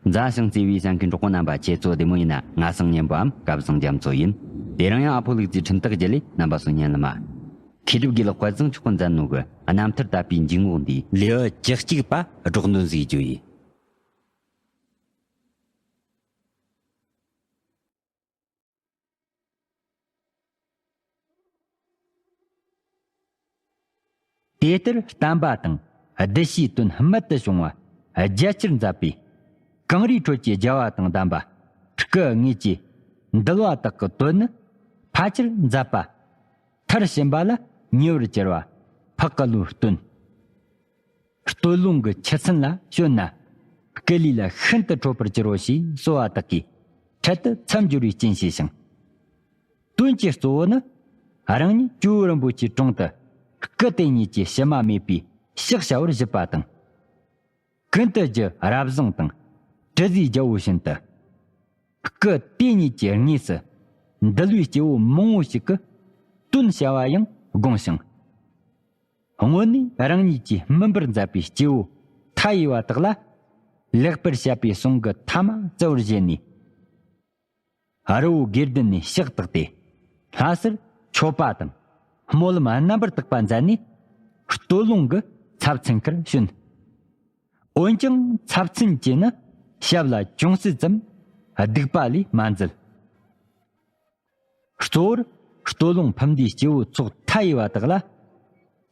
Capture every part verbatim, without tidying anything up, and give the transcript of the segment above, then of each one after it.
མཛའ་ཞིང་བརྩེ་བའི་གསན་མཁན་གྲོགས་པོ་རྣམ་པ། ཁྱེད་ཚོ་བདེ་མོ་ཡིན་ན། ང་སང་ཉན་པའམ་སྐལ་བཟང་རྒྱ་མཚོ་ཡིན། དེ་རིང་ཡང་ཨ་ཕོ་ལུག་རྫིའི་འཕྲིན་སྟེགས་བརྒྱུད་ལས་རྣམ་པ་ཚོ་ཉན་ལ་མ། མཁས་གྲུབ་དགེ་ལེགས་དཔལ་བཟང་མཆོག་གིས་མཛད་ནོ་གི་རྣམ་ཐར་དད་པའི་འཇུག་ངོགས་འདིའི་ལེའུ་བཅུ་གཅིག་པ་སྒྲོག་འདོན་ཟིག་བརྗོད་ཡིན། དེ་ལྟར་བསྟན་པ་དང་། གདུལ་བྱའི་དོན་རྨད་དུ་བྱུང་བ་རྒྱ་ཆེར་མཛད་པའི། གངས་རིའི་ཁྲོད་ཀྱི་རྒྱལ་བ་དང་ལྡན་པ། སྐུ་དངོས་ཀྱིས་འདུལ་བ་དག་གི་དོན་ནི། ཕལ་ཆེར་མཛད་པ། མཐར་ཕྱིན་པ་ལ་ཉེ་བར་གྱུར་པ། འཕགས་སྐུ་ལོའི་སྟོན། སྟོད་ལུང་གི་ཆུ་ཚན་ལ་བྱོན་ན། སྐུ་ལུས་ལ་ཤིན་ཏུ་འཕྲོད་པར་འགྱུར་རོ་ཞེས་གསོལ་བ་དག་གིས། འཕྲལ་དུ་མཚམས་སྦྱོར་བའི་རྐྱེན་བྱས་ཤིང་། དོན་གྱི་གཙོ་བོ་ནི། རང་ཉིད་ཇོ་བོ་རིན་པོ་ཆེའི་དྲུང་དུ། སྐུ་དེ་ཉིད་ཀྱི་ཕྱི་མ་མེད་པའི་ཕྱག་བྱ་བར་བཞེད་པ་དང་། ཀུན་ཏུ་རྒྱུ་རབ་བཟང་དང་། དྲི་ཟའི་རྒྱལ་པོ་བཞིན་དུ། སྐུ་དེ་ཉིད་ཀྱི་དངོས་སུ་འདུལ་བའི་སྐྱེ་བོ་མང་བོ་ཞིག་གི་དོན་བྱ་བ་ཡང་དགོངས་ཤིང་། སྔོན་ནས་རང་ཉིད་ཀྱིས་སྨིན་པར་མཛད་པའི་སྐྱེ་བོ་མཐའ་ཡས་པ་དག་ལ། ལེགས་པར་བཤད་པའི་གསུང་གི་ཐ་མ་བསྩལ་བར་བཞེད་ནས། རི་བོ་དགེ་ལྡན་ནས་ཕྱག་བཏགས་ཏེ། ལྷ་སར་མཆོད་པ་དང་སྨོན་ལམ་རྣམ་པར་དག་པ་མཛད་ནས། སྟོད་ལུང་གི་ཚབ་མཚོན་ཁར་བྱོན། འོན་ཀྱང་ཚབ་མཚོན་གྱིས་ནི་ཞབས་ལ་ཅུང་ཟད་ཙམ་སྡིག་པ་ལས་མ་འཛུལ། གཙོ་བོར་སྟོད་ལུང་ཕུ་འདུས་སྐྱེ་བོའི་ཚོགས་མཐའ་ཡས་པ་དག་ལ།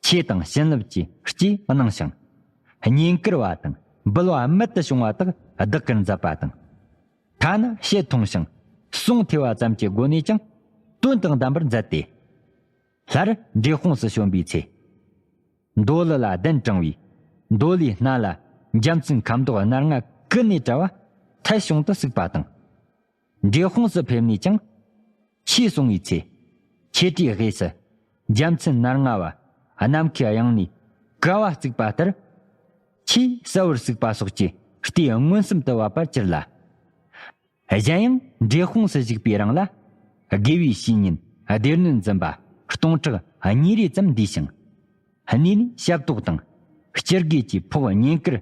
ཆོས་དང་བྱིན་རླབས་ཀྱི་རྩིས་གནང་ཞིང་། བསྙེན་བཀུར་བ་དང་འབུལ་བ་རྨད་དུ་བྱུང་བ་དག་བདག་གིར་མཛད་པ་དང་། ཐ་ན་བཤད་མཐོང་ཞིང་གསུང་ཐོས་པ་ཙམ་གྱི་སྒོ་ནས་ཀྱང་དོན་དང་ལྡན་པར་མཛད་དེ། སླར་འབྲས་སྤུངས་སུ་བྱོན་པའི་ཚེ། མདོ་ལི་ལ་གདན་དྲངས་པའི་མདོ་ལིའི་སྣ་ལ་རྒྱལ་མཚན་ཁ་མདོག་སྣ་ལྔ་ཀུན་ནས་བྲལ་བ་ཐད་བྱུང་དུ་བརྩིགས་པ་དང་། འབྲས་སྤུངས་སུ་ཕེབས་ནས་ཀྱང་ཆོས་གསུང་བའི་ཚེ། ཆོས་གྲྭའི་དབུས་སུ་རྒྱལ་མཚན་སྣ་ལྔ་བ་ནམ་མཁའི་དབྱིངས་ནས་ག་བ་བརྩིགས་པ་ལྟར། ཆོས་གསལ་བར་གསུངས་པ་སོགས་ཀྱི་ལྟས་མངོན་སུམ་དུ་བབ་པར་གྱུར་ལ། གཞན་ཡང་འབྲས་སྤུངས་སུ་བཞུགས་པའི་རིང་ལ། དགེ་བའི་བཤེས་གཉེན་སྡེ་སྣོད་འཛིན་པ་སྟོང་ཕྲག་གཉིས་རེ་ཙམ་འདུས་ཤིང་། གནས་ནས་ཞབས་ཏོག་དང་སྤྱི་དགེ་གྱི་ཕོགས་བསྙེན་བཀུར་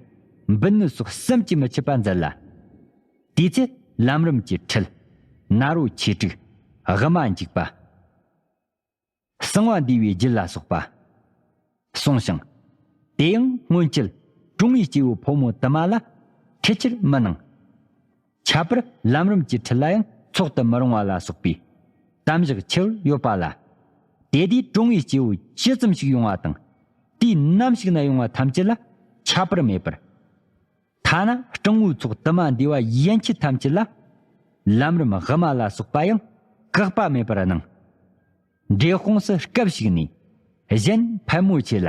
འབུལ་ནོད་སོགས་བསམ་གྱིས་མི་ཁྱབ་པ་མཛད་ལ། དེའི་ཚེ་ལམ་རིམ་གྱི་ཁྲིད། ནཱ་རོ་ཆོས་དྲུག། དབུ་མ་འཇུག་པ། གསང་བ་འདུས་པའི་རྒྱུད་ལ་སོགས་པ་གསུངས་ཤིང་། དེ་ཡང་སྔོན་ཆད་གྲོང་བའི་སྐྱེ་བོ་ཕོ་མོ་དུ་མ་ལ་ཁྲིད་ཆེར་མི་གནང་། ཁྱད་པར་ལམ་རིམ་གྱི་ཁྲིད་ལ་ཡང་འཚོག་ཏུ་མི་རུང་བ་ལ་སོགས་པའི་གཏམ་བཞག་ཆེ་བར་ཡོད་པ་ལ། དེ་དུས་གྲོང་བའི་སྐྱེ་བོ་ཇི་ཙམ་ཞིག་ཡོང་བ་དང་། དུས་ནམ་ཞིག་ན་ཡོང་བ་ཐམས་ཅད་ལ་ཁྱད་པར་མེད་པར། ཐ་ན་སྤྲང་བོའི་ཚོགས་དུ་མ་འདུས་པ་ཡན་ཆད་ཐམས་ཅད་ལ། ལམ་རིམ་དབུ་མ་ལ་སོགས་པ་ཡང་བཀག་པ་མེད་པར་གནང་། འབྲས་སྤུངས་སུ་སྐབས་ཤིག་ནས་གཞན་ཕལ་མོ་ཆེ་ལ་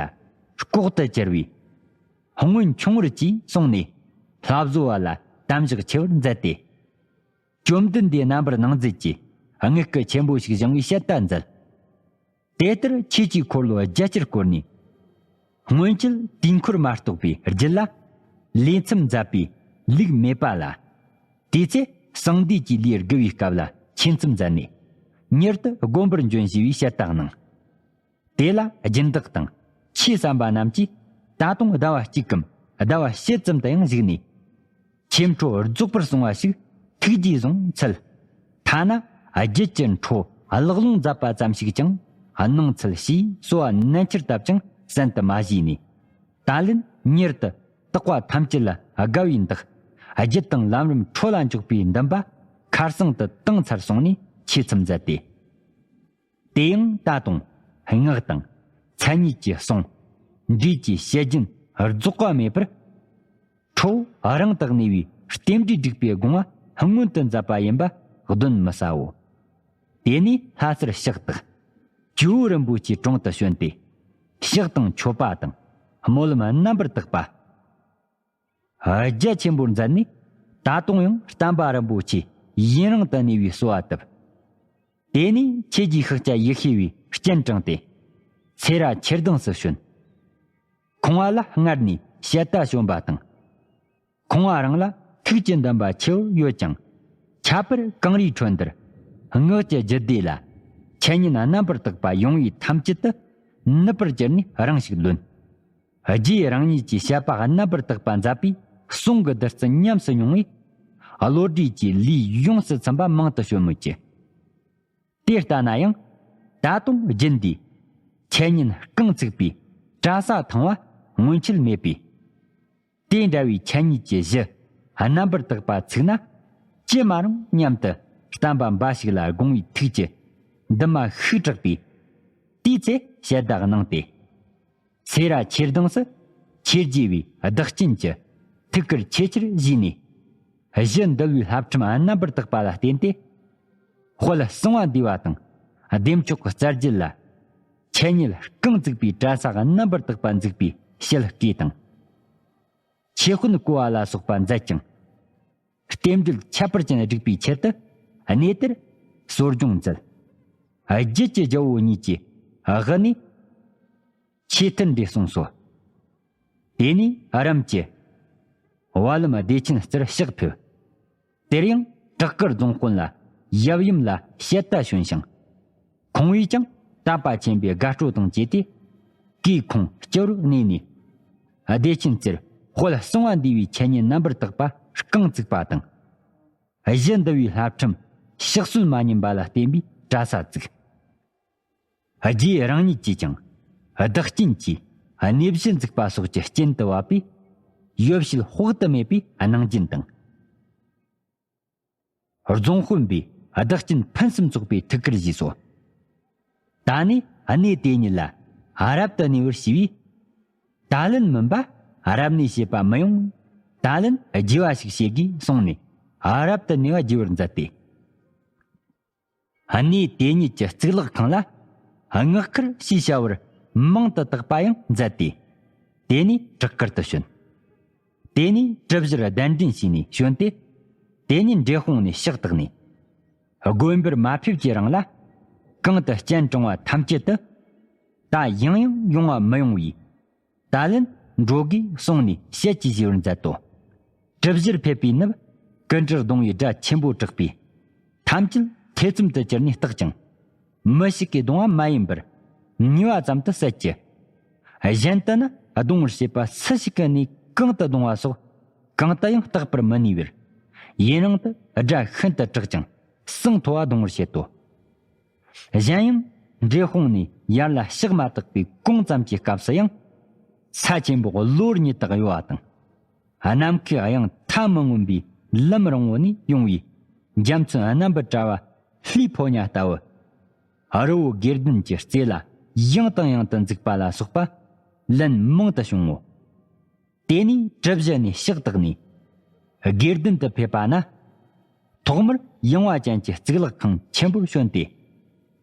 ལྐོག་ཏུ་གྱུར་པའི་སྔོན་ཆུང་བར་གྱིས་གསུངས་ནས། ལྷ་བཟོ་བ་ལ་གཏམ་བཞག་ཆེ་བར་མཛད་དེ། བཅོམ་ལྡན་འདས་རྣམ་པར་སྣང་མཛད་ཀྱི་དངོས་སྐུ་ཆེན་པོ་ཞིག་བཞེངས་པའི་བཤད་ལྟ་མཛད། དེ་ལྟར་ཆོས་ཀྱི་འཁོར་ལོ་རྒྱ་ཆེར་བསྐོར་ནས། སྔོན་ཆད་དུས་འཁོར་མ་གཏོགས་པའི་རྒྱུད་ལ་ལས་མཚམས་མཛད་པའི་ལུགས་མེད་པ་ལ། དེའི་ཚེ་གསང་འདུས་ཀྱི་ལས་དགུ་པའི་སྐབས་ལ་ཆོས་མཚམས་མཛད་ནས། མྱུར་དུ་དགོན་པར་འབྱོན་ཞེས་པའི་བཤད་ལྟ་གནང་། དེ་ལ་སྦྱིན་བདག་དང་ཆོས་བསམ་པ་རྣམས་ཀྱིས་ད་དུང་ཟླ་བ་གཅིག་གམ་ཟླ་བ་ཕྱེད་ཙམ་དུ་ཡང་བཞུགས་ནས། ཆོས་འཕྲོ་རྫོགས་པར་སོང་བ་ཞིག་ཐུགས་རྗེས་བཟུང་འཚལ། ཐ་ན་རྒྱུད་ཀྱི་འཕྲོ་བརླག་ལོང་མཛད་པ་ཙམ་ཞིག་ཀྱང་གནང་འཚལ་ཞེས་གསོལ་བ་ནན་ཆེར་བཏབ་ཀྱང་གསན་དུ་མ་བཞེས་ནས། ད་ལན་མྱུར་དུ་དག་པ་ཐམས་ཅད་ལ་དགའ་བའི་འདུག། རྒྱུད་དང་ལམ་རིམ་འཕྲོ་ལ་འཇུག་པའི་འདུན་པ་ཁར་སང་དུ་བཏང་ཚར་སོང་ནས་ཆོས་མཚམས་མཛད་དེ། དེ་ཡང་ལྟ་དང་སྔགས་དང་མཚན་ཉིད་ཀྱི་གསུང་། འགྲོས་ཀྱི་བཤད་རྒྱུན་རྫོགས་པ་མེད་པར། ཁྲོ་བོ་རང་དུ་གནས་པའི་རྟེན་འབྲེལ་སྒྲིག་པའི་དགོངས་པ་མངོན་དུ་མཛད་པ་ཡིན་པ་གདོན་མི་ཟའོ། དེ་ནས་ལྷ་སར་ཕྱག་བཏབ། ཇོ་བོ་རིན་པོ་ཆེའི་དྲུང་དུ་བྱོན་ཏེ། ཕྱག་དང་མཆོད་པ་དང་སྨོན་ལམ་རྣམ་པར་དག་པ་རྒྱ་ཆེན་པོར་མཛད་ནས། ད་དུང་ཡང་བསྟན་པ་རིན་པོ་ཆེ་ཡུན་རིང་དུ་གནས་པའི་གསོལ་བ་བཏབ། དེ་ནས་ཆོས་ཀྱི་ཤཱཀྱ་ཡེ་ཤེས་པས་སྤྱན་དྲངས་ཏེ། སེ་ར་ཆོས་སྡིངས་སུ་བྱོན། ཁོང་པ་ལ་སྔར་ནས་བཤད་ལྟ་བྱོན་པ་དང་། ཁོང་པ་རང་ལ་ཐུགས་ཀྱི་འདུན་པ་ཆེ་བོ་ཡོད་ཀྱང་། ཁྱད་པར་གངས་རིའི་ཁྲོད་འདིར་སྔགས་ཀྱི་རྒྱུད་སྡེ་ལ་འཆད་ཉན་རྣམ་པར་དག་པ་ཡོང་བའི་ཐམས་ཅད་དུ་ནུབ་པར་གྱུར་ནས་རང་ཞིག་ལོན། རྗེ་རང་ཉིད་ཀྱིས་བཤད་པ་རྣམ་པར་དག་པ་མཛད་པའི་གསུང་གི་བདུད་རྩི་ཉམས་སུ་མྱོང་བས། བློ་གྲོས་ཀྱི་ལས་ཡོངས་སུ་ཚིམ་པ་མང་དུ་བྱོན་མོད་ཀྱི། དེ་ལྟ་ན་ཡང་ད་དུང་རྒྱུན་འདིའི་འཆད་ཉན་རྐང་བཙུགས་པའི་གྲྭ་ས་ཐང་བ་སྔོན་ཆད་མེད་པས། དེ་འདྲ་བའི་འཆད་ཉན་གྱི་གཞི་རྣམ་པར་དག་པ་ཚུགས་ན་ཅི་མ་རུང་སྙམ་དུ་བསྟན་པ་འབའ་ཞིག་ལ་དགོངས་པའི་ཐུགས་ཀྱི་འདུན་མ་ཤུགས་དྲག་པས། དེའི་ཚེ་ཞལ་བརྡ་གནང་སྟེ། སེ་ར་ཆོས་སྡིངས་སུ་ཆོས་རྗེ་བའི་བདག་རྐྱེན་གྱི་ཐུགས་ཀར་ཆེས་ཆེར་བཞེས་ནས། གཞི་འདུལ་བའི་བསླབ་ཁྲིམས་རྣམ་པར་དག་པ་ལ་བརྟེན་ཏེ། དཔལ་གསང་བ་འདུས་པ་དང་བདེ་མཆོག་གི་རྩ་རྒྱུད་ལ་འཆད་ཉན་རྐང་བཙུགས་པའི་གྲྭ་ས་རྣམ་པར་དག་པ་འཛུགས་པའི་ཞལ་བཀོད་དང་། ཆོས་དཔོན་བསྐོ་བ་ལ་སོགས་པ་མཛད་ཅིང་། རྟེན་འབྲེལ་ཁྱད་པར་ཅན་བསྒྲིགས་པའི་ཆེད་དུ་གནས་དེར་གསོ་སྦྱོང་མཛད། རྒྱུད་ཀྱི་རྒྱལ་པོ་ཉིད་ཀྱི་དབུ་ནས་ཆོས་ཐུན་འདྲེས་གསུངས་སོ། དེ་ནས་རིམ་གྱིས་བ་ལམ་བདེ་ཆེན་རྩེར་ཕྱག་ཕེབས། དེར་ཡང་བྲག་དཀར་རྫོང་དཔོན་ལ་ཡབ་ཡུམ་ལ་ཞལ་ཏ་བྱོན་ཞིང་། ཁོང་བོས་ཀྱང་དད་པ་ཆེན་པོས་དགའ་སྤྲོ་དང་བཅས་ཏེ། གོས་ཁུང་སྤྱི་བོར་གནས་ནས། བདེ་ཆེན་རྩེར་དཔལ་གསང་བ་འདུས་པའི་འཆད་ཉན་རྣམ་པར་དག་པ་རྐང་བཙུགས་པ་དང་། གཞི་འདུལ་བའི་བསླབ་ཁྲིམས་ཕྱག་སྲོལ་མ་ཉམས་པ་ལ་བརྟེན་པའི་གྲྭ་ས་བཙུགས། རྗེ་རང་ཉིད་ཀྱིས་ཀྱང་བདག་རྐྱེན་གྱིས་གནས་གཞི་འཛུགས་པ་སོགས་ཀྱི་རྐྱེན་དུ་བབ་པས། ཡོ་བྱད་དཔག་ཏུ་མེད་པའི་གནང་སྦྱིན་དང་། རྫོང་དཔོན་པས་བདག་རྐྱེན་ཕུན་སུམ་ཚོགས་པའི་ཐུགས་ཁུར་བཞེས་སོ། ད་ནི་གནས་དེ་ཉིད་ལ་རབ་ཏུ་གནས་པར་ཞུས་པས། ད་ལན་མིན་པ་རབ་གནས་བྱེད་པ་མི་ཡོང་། ད་ལན་རྒྱས་པ་ཞིག་བྱེད་དགོས་གསུངས་ནས། རབ་ཏུ་གནས་པ་རྒྱས་པར་མཛད་དེ། གནས་དེ་ཉིད་ཀྱི་གཙུག་ལག་ཁང་ལ་སྔགས་མཁར་ཞེས་བྱ་བར་མིང་དུ་བཏགས་པ་ཡང་མཛད་དེ། དེ་ནས་བྲག་དཀར་དུ་བྱོན། དེ་ནས་གྲུ་བཞིར་གདན་འདྲེན་བྱས་ནས་བྱོན་ཏེ། དེ་ནས་འབྲས་སྤུངས་ནས་ཕྱག་བཏབ་ནས། དགོན་པར་མ་ཕེབས་ཀྱི་རིང་ལ། གང་དུ་སྤྱན་དྲངས་པ་ཐམས་ཅད་དུ། ད་ཡང་ཡང་ཡོང་བ་མི་ཡོང་བས། ད་ལན་འགྲོ་དགོས་གསུངས་ནས་ཞལ་གྱིས་བཞེས་པར་མཛད་དོ། གྲུ་བཞིར་ཕེབས་པའི་ནུབ་ཀུན་དཀྲིག་གདུང་བའི་སྒྲ་ཆེན་པོ་གྲགས་པས། ཐམས་ཅད་ཐེ་ཚོམ་དུ་གྱུར་ནས་བརྟག་ཅིང་། མི་ཞིག་གིས་བརྡུངས་པ་མ་ཡིན་པར་ཉེས་པ་ཙམ་དུ་ཟད་ཀྱི། གཞན་དུ་ནི་བརྡུང་བར་བྱེད་པ་སུ་ཞིག་གི་ནས་གང་དུ་བརྡུངས་པ་སོགས་གང་དུ་ཡང་བརྟག་པར་མི་ནུས་པར། ཡུན་རིང་དུ་སྒྲ་ཤིན་ཏུ་གྲགས་ཀྱང་ཟངས་མཐོ་བ་བརྡུང་བར་བྱེད་དོ། གཞན་ཡང་འབྲས་སྤུངས་ནས་ཡར་ལ་ཕྱག་མ་བཏབ་པའི་གོང་ཙམ་གྱི་སྐབས་སུ་ཡང་ས་ཆེན་པོ་གློ་བུར་ཉིད་དུ་གཡོ་བ་དང་། ནམ་མཁའི་དབྱིངས་ཐག་མི་མངོན་པའི་ལམ་རིང་བོ་ནས་ཡོང་བའི་རྒྱ་མཚོའི་རྣམ་པར་བཀྲ་བ་ལྷའི་ཕོ་ཉ་ལྟ་བུ། རི་བོ་དགེ་ལྡན་གྱི་རྩེ་ལ་ཡང་དང་ཡང་དུ་འཛུགས་པ་ལ་སོགས་པ་ལན་མང་དུ་བྱུང་ངོ་། དེ་ནས་གྲུ་བཞི་ནས་ཕྱག་བཏབ་ནས་དགེ་ལྡན་དུ་ཕེབས་པ་ན། ཐོག་མར་ཡངས་པ་ཅན་གྱི་གཙུག་ལག་ཁང་ཆེན་པོར་བྱོན་ཏེ།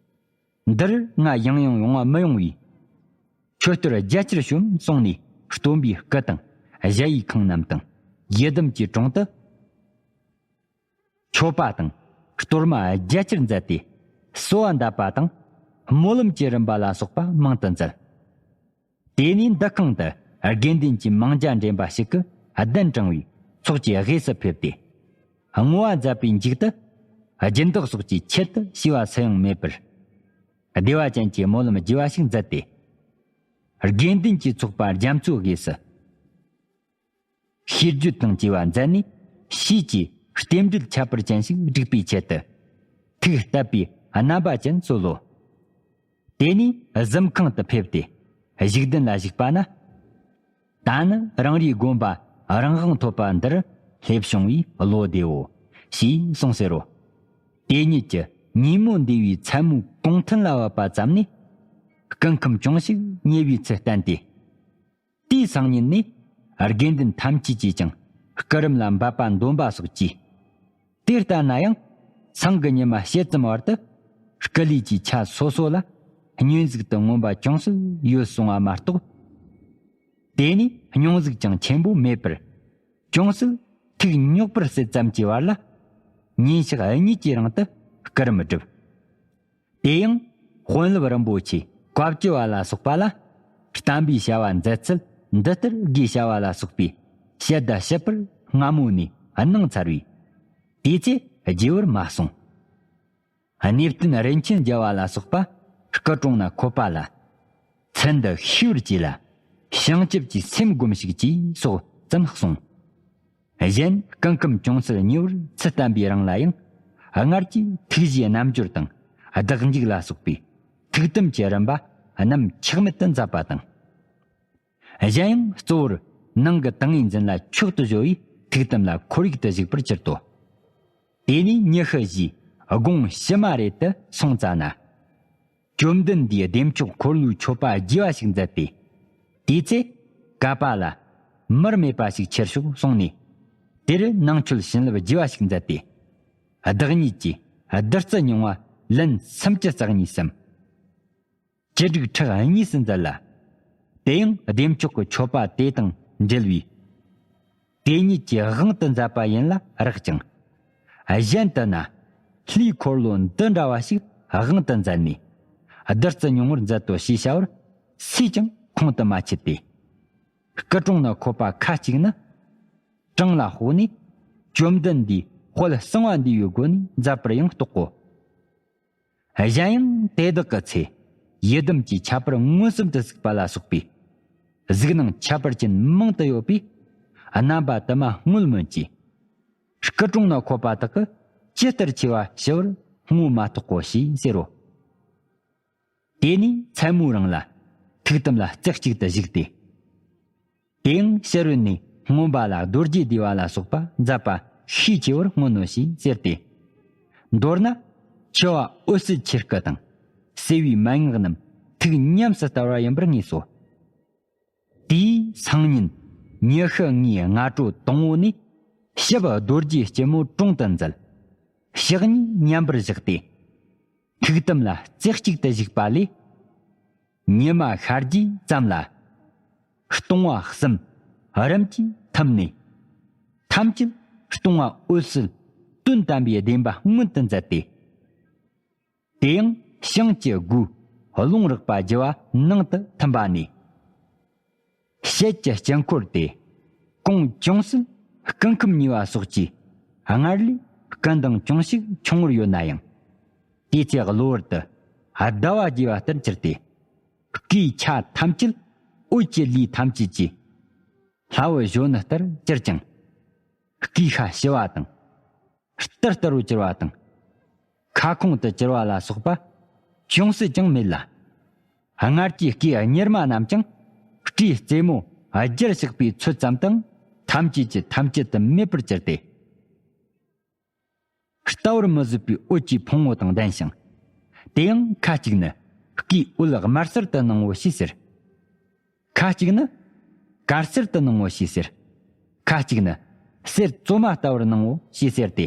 འདིར་ང་ཡང་ཡང་ཡོང་བ་མི་ཡོང་བས། ཁྱོད་ལྟར་རྒྱ་ཆེར་བྱོན་གསུངས་ནས་སྟོན་པའི་སྐུ་དང་གཞལ་ཡས་ཁང་རྣམས་དང་ཡི་དམ་གྱི་དྲུང་དུ། མཆོད་པ་དང་གཏོར་མ་རྒྱ་ཆེར་མཛད་དེ། གསོལ་བ་འདེབས་པ་དང་སྨོན་ལམ་གྱི་རིམ་པ་ལ་སོགས་པ་མང་དུ་མཛད། དེ་ནས་འདུ་ཁང་དུ་དགེ་འདུན་གྱི་མིང་བརྒྱ་འདྲེན་པ་ཞིག་གིས་གདན་དྲངས་པས་ཚོགས་ཀྱི་དབུས་སུ་ཕེབས་ཏེ། བསྔོ་བ་མཛད་པའི་མཇུག་ཏུ་སྦྱིན་བདག་སོགས་ཀྱི་ཆེད་དུ་ཞུ་བ་སུ་ཡང་མེད་པར། བདེ་བ་ཅན་གྱི་སྨོན་ལམ་རྒྱས་པ་ཞིག་མཛད་དེ། དགེ་འདུན་གྱི་ཚོགས་པ་རྒྱ་མཚོའི་དབུས་སུ། ཤིས་བརྗོད་དང་བཅས་པ་མཛད་ནས་ཕྱིས་ཀྱི་རྟེན་འབྲེལ་ཁྱད་པར་ཅན་ཞིག་བསྒྲིགས་པའི་ཆེད་དུ། ཐུགས་དད་པའི་རྣམ་པ་ཅན་གསོལ་ལོ། དེ་ནས་གཟིམ་ཁང་དུ་ཕེབས་ཏེ་བཞུགས་གདན་ལ་བཞུགས་པ་ན། ད་ནི་རང་རེའི་དགོན་པ་རང་དབང་ཐོབ་པ་འདིར་སླེབས་བྱུང་བས་བློ་བདེའོ། ཞེས་གསུངས་ཟེར་རོ། དེ་ཉིད་ཀྱི་ཉིན་མོ་འདས་པའི་མཚན་མོའི་གུང་ཐུན་ལ་བབ་པ་ཙམ་ནས་སྐུ་ཁམས་ཅུང་ཞིག་ཉེ་བའི་ཚུལ་བསྟན་ཏེ། དེའི་སང་ཉིན་ནས་དགེ་འདུན་ཐམས་ཅད་ཀྱིས་ཀྱང་སྐུ་རིམ་ལ་འབད་པ་འདོན་པ་སོགས་ཀྱིས། དེ་ལྟར་ན་ཡང་སང་གི་ཉི་མ་ཕྱེད་ཙམ་བར་དུ་སྐུ་ལུས་ཀྱི་ཆ་སོ་སོ་ལ་སྙུན་གཟུགས་དུ་མངོན་པ་ཅུང་ཟད་ཡོད་སོང་བ་མ་གཏོགས། དེ་ནས་སྙུན་གཟུགས་ཀྱང་ཆེན་པོ་མེད་པར་ཅུང་ཟད་ཐུགས་རྙོག་པར་སྲིད་ཙམ་གྱི་བར་ལ་ཉིན་ཞག་གཉིས་ཀྱི་རིང་དུ་སྐུ་རིམ་བསྒྲུབས། དེ་ཡང་དཔོན་སློབ་རིན་པོ་ཆེ་བཀའ་བཅུ་བ་ལ་སོགས་པ་ལ་བསྟན་པའི་བྱ་བ་མཛད་ཚུལ་འདི་ལྟར་དགོས་བྱ་བ་ལ་སོགས་པའི་ཞལ་བརྡ་ཞིབ་པར་སྔ་མོ་ནས་གནང་ཚར་བས། དེའི་ཚེ་རྒྱས་པར་མ་གསུངས། གནས་བརྟན་རིན་ཆེན་རྒྱལ་བ་ལ་སོགས་པ་སྐུ་གྲོངས་ན་ཁོ་པ་ལ། ཚུལ་འདི་ཤེས་པར་གྱིས་ལ་བྱང་ཆུབ་ཀྱི་སེམས་སྒོམས་ཤིག་ཅེས་སོགས་ཙམ་གསུངས། གཞན་སྐུ་ཁམས་ཅུང་ཟད་ཉེ་བར་ཚུལ་བསྟན་པའི་རིང་ལ་ཡང་སྔར་གྱི་ཐུགས་རྗེའི་རྣལ་འབྱོར་དང་བདག་འཇུག་ལ་སོགས་པའི་ཐུགས་དམ་གྱི་རིམ་པ་རྣམས་ཆག་མེད་དུ་མཛད་པ་དང་། གཞན་ཡང་གཙོ་བོར་ནང་གི་ཏིང་ངེ་འཛིན་ལ་མཆོག་ཏུ་གཞོལ་བའི་ཐུགས་དམ་ལ་ཁོར་ཡུག་ཏུ་བཞུགས་པར་གྱུར་ཏོ། དེ་ནས་ཉི་ཤུ་བཞིའི་དགོང་ཕྱི་མ་རེད་དུ་སོང་ཙ་ན། བཅོམ་ལྡན་འདས་བདེ་མཆོག་འཁོར་ལོའི་མཆོད་པ་རྒྱས་པ་ཞིག་མཛད་དེ། དེའི་ཚེ་ཀ་པ་ལ་མར་མེད་པ་ཞིག་ཁྱེར་ཤོག་གསུངས་ནས། དེར་ནང་མཆོད་བྱིན་རླབས་རྒྱས་པ་ཞིག་མཛད་དེ། བདག་ཉིད་ཀྱིས་བདུད་རྩི་མྱོང་བ་ལན་སུམ་ཅུ་རྩ་གཉིས་སམ། བཅུ་དྲུག་ཕྲག་གཉིས་སུ་མཛད་ལ། དེ་ཡང་བདེ་མཆོག་གི་མཆོད་པ་དེ་དང་འབྲེལ་བའི་དེ་ཉིད་ཀྱི་དབང་དུ་མཛད་པ་ཡིན་ལ་རག་ཅིང་། གཞན་དུ་ན་ལྷའི་འཁོར་ལོ་འདི་འདྲ་བ་ཞིག་དབང་དུ་མཛད་ནས་བདུད་རྩི་མྱོང་བར་མཛད་དོ་ཞེས་བྱ་བར་སུས་ཀྱང་ཁུངས་དུ་མ་ཆུད་དེ། སྐུ་གྲོང་ན་འཁོད་པ་ཁ་ཅིག་ནི། བྲང་ལ་ཕོག་ནས་བཅོམ་ལྡན་འདས་དཔལ་གསང་བ་འདུས་པའི་སྒོ་ནས་མཛད་པར་ཡང་རྟོག་གོ། གཞན་ཡང་དེ་དག་གི་ཚེ་ཡི་དམ་གྱི་ཁྱད་པར་མངོན་སུམ་དུ་གཟིགས་པ་ལ་སོགས་པའི་གཟིགས་སྣང་ཁྱད་པར་ཅན་མང་དུ་ཡོད་པས། རྣམ་པ་དུ་མ་བསྔོ་སྨོན་གྱིས་སྐུ་གྲོང་ན་འཁོད་པ་དག་གི་ཇི་ལྟར་ཆེ་བ་ཞི་བར་བསྔོ་མ་ཐག་གོ་ཞེས་ཟེར་རོ། དེ་ནས་མཚན་མོའི་རིང་ལ་ཐུགས་དམ་ལ་རྩེ་གཅིག་ཏུ་བཞུགས་ཏེ། དེ་ཡང་ཕྱི་རོལ་ནས་མངོན་པ་ལ་རྡོ་རྗེ་བསྡུས་པ་ལ་སོགས་པ་མཛད་པ་ཤས་ཆེ་བར་མངོན་ནོ་ཞེས་ཟེར་ཏེ། མདོར་ན་མཆེ་བ་འོད་གསལ་ཆོས་སྐུ་དང་བསྲེ་བའི་མན་ངག་རྣམས་ཐུགས་ཉམས་སུ་བསྟར་བ་ཡིན་པར་ངེས་སོ། དེའི་སང་ཉིན་ཉི་ཤུ་ལྔའི་སྔ་དྲོ་དང་པོ་ནས་ཞབས་རྡོ་རྗེ་སྐྱིལ་མོ་ཀྲུང་དུ་མཛད། ཕྱག་གཉིས་མཉམ་པར་བཞག་སྟེ། ཐུགས་དམ་ལ་རྩེ་གཅིག་ཏུ་བཞུགས་པ་ལས། ཉི་མ་ཤར་རྗེས་ཙམ་ལ། སྟོང་པ་གསུམ་རིམ་གྱིས་ཐིམ་ནས། ཐམས་ཅད་སྟོང་པ་འོད་གསལ་དོན་དམ་པའི་བདེན་པ་མངོན་དུ་མཛད་དེ། དེ་ཡང་བྱིངས་ཀྱི་སྒོའི་རླུང་རགས་པ་བརྒྱུ་བ་ནང་དུ་ཐིམ་པ་ནས། ཞལ་གྱི་དཀྱིལ་འཁོར་དེ་གོང་ཅུང་ཟད་སྐུ་ཁམས་ཉེ་བ་སོགས་ཀྱིས་སྔར་ལས་སྐུ་མདངས་ཅུང་ཞིག་ཆུང་ངུར་ཡོད་ན་ཡང་། དེའི་ཚེ་གློ་བུར་དུ་ཟླ་བ་རྒྱས་པ་ལྟར་གྱུར་ཏེ། སྐུའི་ཆ་ཐམས་ཅད་འོད་ཀྱི་ལུས་ཐམས་ཅད་ཀྱི་ལྷ་བུ་གཞོན་ནུ་ལྟར་གྱུར་ཅིང་། སྐུའི་ཤ་ཞི་བ་དང་། ལྟར་ལྟར་རུ་གྱུར་བ་དང་། ཁ་ཁོང་དུ་གྱུར་བ་ལ་སོགས་པ་ཅུང་ཟད་ཀྱང་མེད་ལ། སྔར་གྱི་སྐུའི་གཉེར་མ་རྣམས་ཀྱང་སྐུའི་རྩེ་མོ་བསྒྱུར་བཞག་པའི་ཚོད་ཙམ་དང་ཐམས་ཅད་ཀྱི་ཐམས་ཅད་དུ་མེད་པར་གྱུར་ཏེ། ལྟ་བར་མི་བཟོད་པའི་འོད་ཀྱི་ཕུང་པོ་དང་ལྡན་ཞིང་། དེ་ཡང་ཁ་ཅིག་ནི་སྐུའི་འོད་དམར་སེར་དུ་སྣང་ངོ་ཞེས་ཟེར། ཁ་ཅིག་ནི་དཀར་སེར་དུ་སྣང་ངོ་ཞེས་ཟེར། ཁ་ཅིག་ནི་གསེར་བཙོ་མ་ལྟ་བུར་སྣང་ངོ་ཞེས་ཟེར་ཏེ།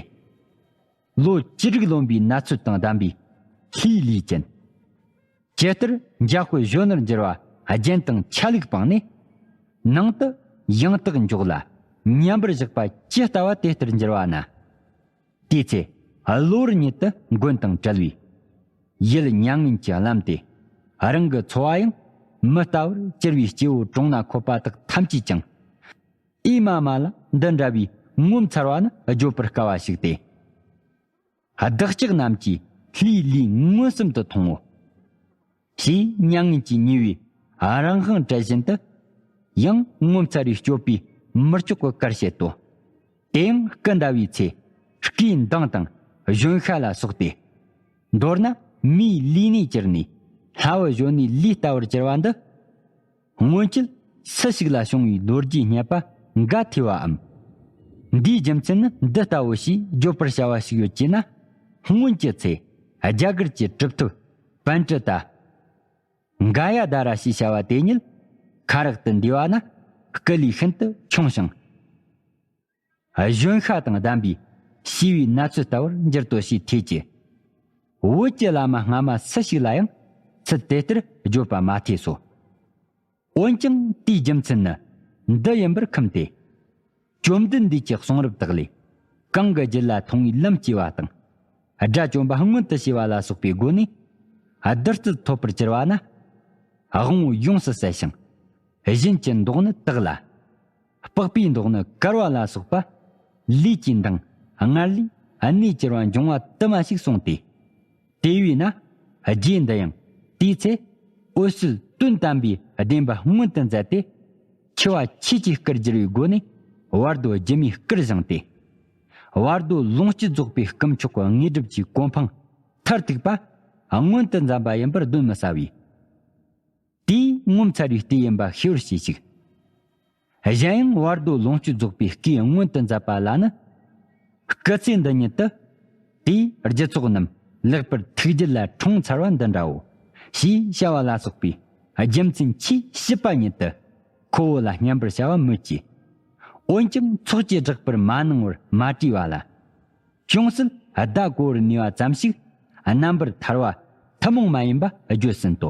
ལོ་བཅུ་དྲུག་ལོན་པའི་ན་ཚོད་དང་ལྡན་པའི་ལྷའི་ལུས་ཅན། ཇི་ལྟར་འཇའ་དཔལ་གཞོན་ནུར་འགྱུར་བ་རྒྱན་དང་ཆ་ལུགས་སྤངས་ནས། ནང་དུ་ཡང་དག་འཇོག་ལ་མཉམ་པར་བཞག་པ་ཇི་ལྟ་བ་དེ་ལྟར་འགྱུར་བ་ན། དེའི་ཚེ་གློ་བུར་ཉིད་དུ་མགོན་དང་བྲལ་བའི་ཡུལ་མྱ་ངན་གྱི་ལམ་དེ། རང་གི་འཚོ་བ་ཡང་མི་ལྟ་བར་གྱུར་བའི་སྐྱེ་བོ་གྲོང་ན་འཁོད་པ་དག་ཐམས་ཅད་ཀྱང་། ཨེ་མ་མ་ལ་འདི་འདྲ་བའི་ངོ་མཚར་བ་ནི་བརྗོད་པར་དཀའ་བ་ཞིག་སྟེ། བདག་ཅག་རྣམས་ཀྱིས་ལྷའི་ལུས་མངོན་སུམ་དུ་མཐོང་ངོ་། ཞེས་མྱ་ངན་གྱིས་མྱོས་པའི་རང་དབང་བྲལ་བཞིན་དུ། ཡང་ངོ་མཚར་བའི་སྤྱོད་པས་མི་ལྕོགས་ཀྱི་གར་བྱེད་དོ། དེ་ཡང་སྐུ་ཟླ་བའི་ཚེ་སྐུའི་མདངས་དང་གཞོན་ཤ་ལ་སོགས་ཏེ། མདོར་ན་མིའི་ལུས་ནས་གྱུར་ནས་ལྷ་བུ་གཞོན་ནུའི་ལུས་ལྟ་བུར་གྱུར་བ་འདི། སྔོན་ཆད་སུ་ཞིག་ལ་བྱུང་བའི་ལོ་རྒྱུས་རྙེད་པ་འགའ་ཐོས་པའམ། འདིའི་རྒྱུ་མཚན་ནི་འདི་ལྟ་བུ་ཞེས་བརྗོད་པར་བྱ་བ་ཞིག་ཡོད་ཅེ་ན། སྔོན་གྱི་ཚེ་རྒྱ་གར་གྱི་གྲུབ་ཐོབ་པཎྜི་ཏ་ག་ཡ་དྷ་ར་ཞེས་བྱ་བ་དེ་ཉིད་ཁ་རག་ཏུ་འདུས་པ་ན་སྐུ་ལུས་ཤིན་ཏུ་ཆུང་ཞིང་། གཞོན་ཤ་དང་ལྡན་པའི་ཤི་བའི་ན་ཚོད་ལྟ་བུར་འགྱུར་ཏོ་ཞེས་ཐོས་ཀྱི། བོད་ཀྱི་བླ་མ་སྔ་མ་སུ་ཞིག་ལ་ཡང་ཚུལ་དེ་ལྟར་བརྗོད་པ་མ་ཐོས་སོ། འོན་ཀྱང་དེའི་རྒྱུ་མཚན་ནི་འདི་ཡིན་པར་ཁུམས་ཏེ། བཅོམ་ལྡན་འདས་ཀྱི་གསུང་རབ་དག་ལས་གང་གི་རྒྱུད་ལ་མཐོང་བའི་ལམ་སྐྱེ་བ་དང་། དགྲ་བཅོམ་པ་མངོན་དུ་བྱེད་པ་ལ་སོགས་པའི་སྒོ་ནས་བདུད་རྩི་ཐོབ་པར་གྱུར་པ་ན། དབང་པོ་ཡོངས་སུ་གསལ་ཞིང་། བཞིན་གྱི་མདོག་ནི་དག་ལ། པགས་པའི་མདོག་ནི་དཀར་བ་ལ་སོགས་པ། ལུས་ཀྱི་མདངས་སྔར་ལས་གནས་གྱུར་བ་འབྱུང་བ་དུ་མ་ཞིག་གསུངས་ཏེ། དེ་བས་ན་རྗེ་འདི་ཡང་དེའི་ཚེ་འོད་གསལ་དོན་དམ་པའི་བདེན་པ་མངོན་དུ་མཛད་དེ། འཆི་བ་ཆོས་ཀྱི་སྐུར་གྱུར་པའི་སྒོ་ནས་ བར་དོ་སྒྱུ་མའི་སྐུར་བཞེངས་ཏེ། བར་དོ་ལོངས་སྤྱོད་རྫོགས་པའི་དཀོན་མཆོག་གི་དངོས་གྲུབ་ཀྱི་གོ་འཕང་མཐར་ཐུག་པ་མངོན་དུ་མཛད་པ་ཡིན་པར་གདོན་མི་ཟ་བས། དེས་ངོ་མཚར་བའི་ལྟས་ཡིན་པ་ཤེས་པར་གྱིས་ཤིག། གཞན་ཡང་བར་དོ་ལོངས་སྤྱོད་རྫོགས་པའི་སྐུས་མངོན་དུ་མཛད་པ་ལ་ནི། སྐུ་ཚེ་འདི་ཉིད་དུ། དེའི་རྒྱུ་ཚོགས་རྣམས་ལེགས་པར་ཐུགས་རྒྱུད་ལ་འཁྲུངས་ཚར་བ་འདི་འདྲའོ། ཞེས་བྱ་བ་ལ་སོགས་པའི་རྒྱུ་མཚན་ཆེས་ཞིབ་པ་ཉིད་དུ། ཁོ་བོ་ལ་སྙམ་པར་བྱ་བ་མོད་ཀྱི། འོན་ཀྱང་ཚོགས་ཀྱི་བསྒྲགས་པར་མ་གནང་བར་མ་བྲིས་པ་ལ། ཅུང་ཟད་ཟླ་གོ་བར་ནུས་པ་ཙམ་ཞིག་རྣམ་པར་ཐར་བ་ཐུན་མོང་མ་ཡིན་པ་བརྗོད་ཟིན་ཏོ།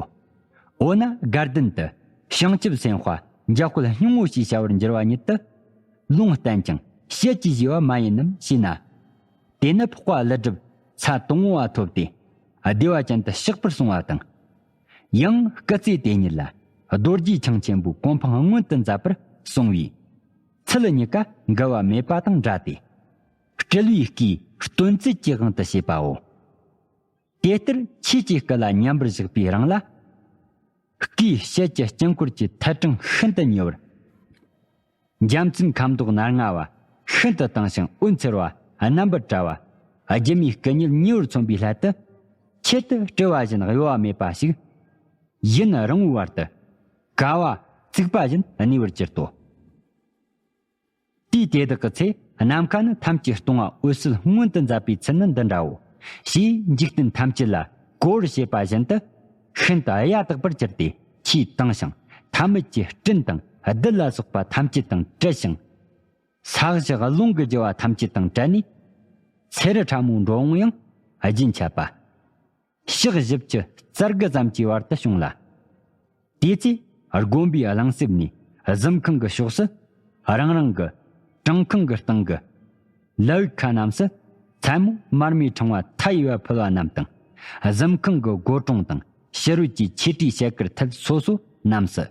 འོ་ན་དགའ་ལྡན་དུ་བྱང་ཆུབ་སེམས་དཔའ་འཇམ་དཔལ་སྙིང་པོ་ཞེས་བྱ་བར་འགྱུར་བ་ཉིད་དུ། ལུང་བསྟན་ཀྱང་བཤད་ཀྱིས་བཞེས་པ་མ་ཡིན་ནམ་ཞེ་ན། དེ་ནི་འཕགས་པ་ཀླུ་སྒྲུབ་ཚར་དང་པོ་བ་ཐོབ་སྟེ། བདེ་བ་ཅན་དུ་གཤེགས་པར་གསུངས་པ་དང་། ཡང་སྐུ་ཚེ་དེ་ཉིད་ལ་རྡོ་རྗེ་འཆང་ཆེན་པོའི་གོ་འཕང་མངོན་དུ་མཛད་པར་གསུངས་པས། ཚུལ་གཉིས་ཀ་འགལ་བ་མེད་པ་དང་འདྲ་སྟེ། སྤྲུལ་པའི་སྐུའི་སྟོན་ཚུལ་གྱི་དབང་དུ་བྱས་པའོ། དེ་ལྟར་ཆོས་ཀྱི་སྐུ་ལ་མཉམ་པར་བཞག་པའི་རང་ལ། སྐུའི་ཞལ་གྱི་དཀྱིལ་འཁོར་གྱི་ཐད་དྲངས་ཤིན་ཏུ་ཉེ་བར། འཇམ་རྩུབ་ཁ་མདོག་ནར་ང་བ་ཤིན་ཏུ་དྭངས་ཤིང་འོད་འཚེར་བ་རྣམ་པར་བཀྲ་བ། སྒྱུ་མའི་སྐུ་ཉིད་ཉེ་བར་མཚོན་པའི་སླད་དུ། ཆེད་དུ་སྤྲུལ་པ་བཞིན་གཡོ་བ་མེད་པ་ཞིག། ཡུན་རིང་བོའི་བར་དུ། ཀ་བ་བཙུགས་པ་བཞིན་གནས་པར་གྱུར་ཏོ། དུས་དེ་དག་གི་ཚེ་ནམ་མཁའ་ནི་ཐམས་ཅད་སྟོང་པ་འོད་གསལ་མངོན་དུ་མཛད་པའི་ཚུལ་ནི་འདི་འདྲའོ། ཞེས་འཇིག་རྟེན་ཐམས་ཅད་ལ་གོ་བར་བྱེད་པ་བཞིན་དུ། ཤིན་ཏུ་གཡའ་དག་པར་གྱུར་ཏེ་ཆོས་དྭངས་ཤིང་ཐ་མལ་གྱི་སྤྲིན་དང་རྡུལ་ལ་སོགས་པ་ཐམས་ཅད་དང་བྲལ་ཞིང་། ས་གཞི་རླུང་གི་རྒྱུ་བ་ཐམས་ཅད་དང་བྲལ་ནས། ཚེ་རི་ཕྲ་མོའི་འགྲོ་འོང་ཡང་རྒྱུན་ཆད་པ། ཕྱག་བཞི་བཅུ་རྩ་དགུ་ཙམ་གྱི་བར་དུ་བྱུང་ལ། དེ་ཚེ་དགོན་པའི་གླིང་གསེབ་ནས་གཟིམ་ཁང་གི་ཕྱོགས་སུ་རང་རང་གི་བྲང་ཁང་གི་སྟེང་གི་ལ་ཕུག་ཁ་རྣམས་སུ་མཚན་མོ་མར་མེའི་ཕྲེང་བ་མཐའ་ཡས་པ་ཕུལ་བ་རྣམས་དང་། གཟིམ་ཁང་གི་སྒོ་དྲུང་དང་ཕྱི་རོལ་གྱི་ཆོས་ཁྲིའི་ཞལ་དཀར་ཐད་སོ་སོ་རྣམས་སུ་